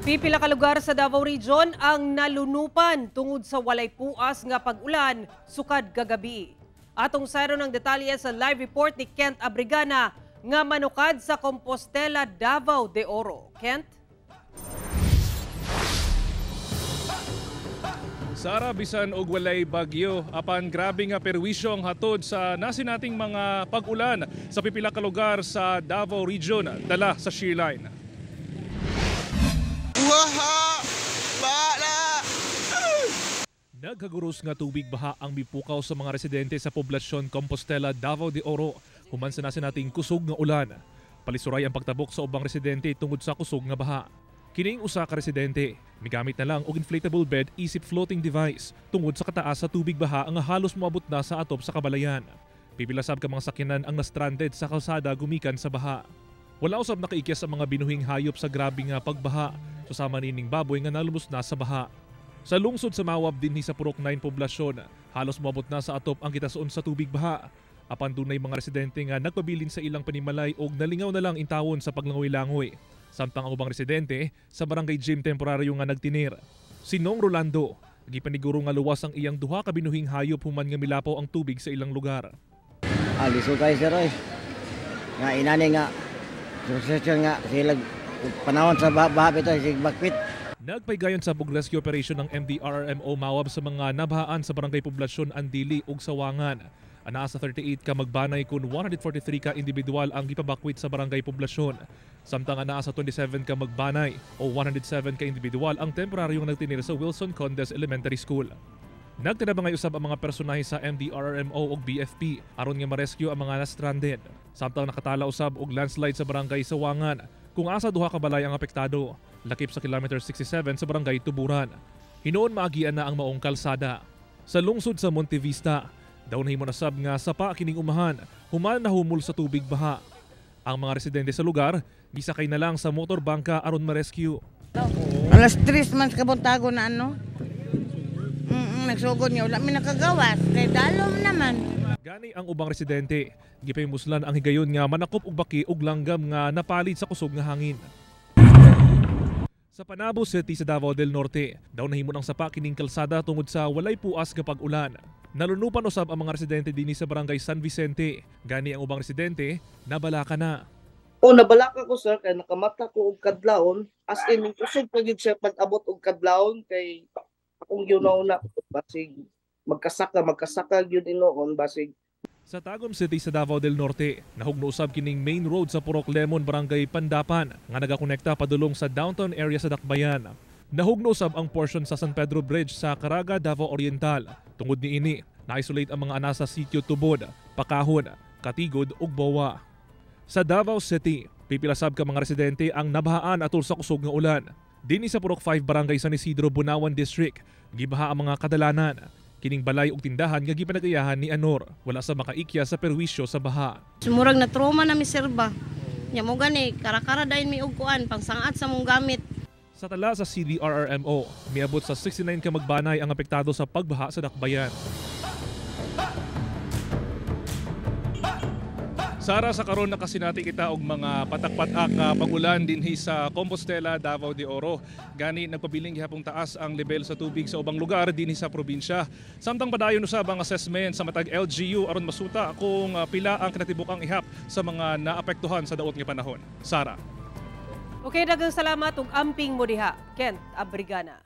Pipila ka lugar sa Davao Region ang nalunupan tungod sa walay puas nga pag-ulan sukad kagabi. Atong sayro ng detalye sa live report ni Kent Abrigana nga manukad sa Compostela, Davao de Oro. Kent? Sara, bisan og walay bagyo, apan grabe nga perwisyo ang hatod sa nasinating mga pag-ulan sa pipila ka lugar sa Davao Region dala sa shearline. Waha! Bala! Nagkaguros nga tubig baha ang mipukaw sa mga residente sa poblasyon Compostela, Davao de Oro human sa nasinating kusog nga ulan. Palisuray ang pagtabok sa ubang residente tungod sa kusog nga baha. Kining usa ka residente, migamit na lang og inflatable bed isip floating device tungod sa kataas sa tubig baha ang halos moabot na sa atop sa kabalayan. Pipila sab ka mga sakyanan ang na-stranded sa kalsada gumikan sa baha. Wala usab nakaikyas ang mga binuhing hayop sa grabe nga pagbaha, susama nining baboy nga nalumos na sa baha. Sa lungsod sa Mawab dinhi sa Purok 9 poblasyon, halos moabot na sa atop ang gitason sa tubig baha. Apan dunay mga residente nga nagpabilin sa ilang panimalay og nalingaw na lang intawon sa paglangoy-langoy. Samtang ang ubang residente sa barangay gym temporaryo nga nagtinir. Si Nong Rolando, gipaniguro nga luwas ang iyang duha ka binuhing hayop human nga milapaw ang tubig sa ilang lugar. Aliso kayo sir oy. Nga inani nga succession nga sila panahon sa baha bitaw sig bakpit. Nagpaygayon sa rescue operation ng MDRRMO Mawab sa mga nabahaan sa barangay poblasyon Andili ug Sawangan. Anaa sa 38 ka magbanay kun 143 ka individual ang gipabakwit sa barangay poblasyon. Samtang anaa sa 27 ka magbanay o 107 ka individual ang temporaryong nagtinir sa Wilson Condes Elementary School. Nagtinabangay usab ang mga personahe sa MDRRMO ug BFP aron nga ma-rescue ang mga na-stranded. Samtang nakatala usab og landslide sa barangay Sawangan kung asa duha ka balay ang apektado, lakip sa kilometer 67 sa barangay Tuburan. Hinuon maagian na ang maong kalsada. Sa lungsod sa Montevista, daw nahimo na sab nga sapa kining umahan, human nahumol sa tubig baha. Ang mga residente sa lugar gisakay na lang sa motor bangka aron ma-rescue. Alas 3 man sa kabuntago na ano. Nagsugod niya, wala mi nakagawas. Kay dalom naman. Gani ang ubang residente, gipahimuslan ang higayon nga manakop og baki og langgam nga napalid sa kusog nga hangin. Sa Panabo City sa Davao del Norte, daw nahimo ang sapa kining kalsada tungod sa walay puas nga pag-ulan. Nalunupan usab ang mga residente dinhi sa barangay San Vicente. Gani ang ubang residente, nabalaka na. O nabalaka ko sir kay nakamata ko og kadlawon, as in kusog pa gyud siya pag-abot og kadlawon kay akong gyud na basig magkasaka gyud inoon basig. Sa Tagum City sa Davao del Norte, nahugno usab kining main road sa Purok Lemon, Barangay Pandapan nga nagakonekta padulong sa downtown area sa Dakbayan. Nahugno usab ang portion sa San Pedro Bridge sa Caraga, Davao Oriental. Tungod niini, na-isolate ang mga ana sa sitio Tubod, Pakahon, Katigod ug Bowa. Sa Davao City, pipila sab ka mga residente ang nabahaan atol sa kusog nga ulan. Dinhi sa Purok 5 Barangay San Isidro, Bunawan District, gibaha ang mga kadalanan. Kining balay ug tindahan nga gipanag-iyahan ni Anor, wala sa makaikya sa perwisyo sa baha. Sumurag na trauma na mi sir ba. Nya mo gani karakara dayon mi og kuan pangsangat sa mong gamit. Sa tala sa CDRRMO, miabot sa 69 ka magbanay ang apektado sa pagbaha sa Dakbayan. Sara, sa karon nakasinati kita og mga patak-patak nga pag-ulan dinhi sa Compostela, Davao de Oro. Gani nagpabiling gihapong taas ang level sa tubig sa ubang lugar dinhi sa probinsya. Samtang padayon usab ang assessment sa matag LGU aron masuta kung pila ang kinatibukang ihap sa mga naapektuhan sa daot nga panahon. Sara. Okay, daghang salamat ug amping mo diha, Kent Abrigana.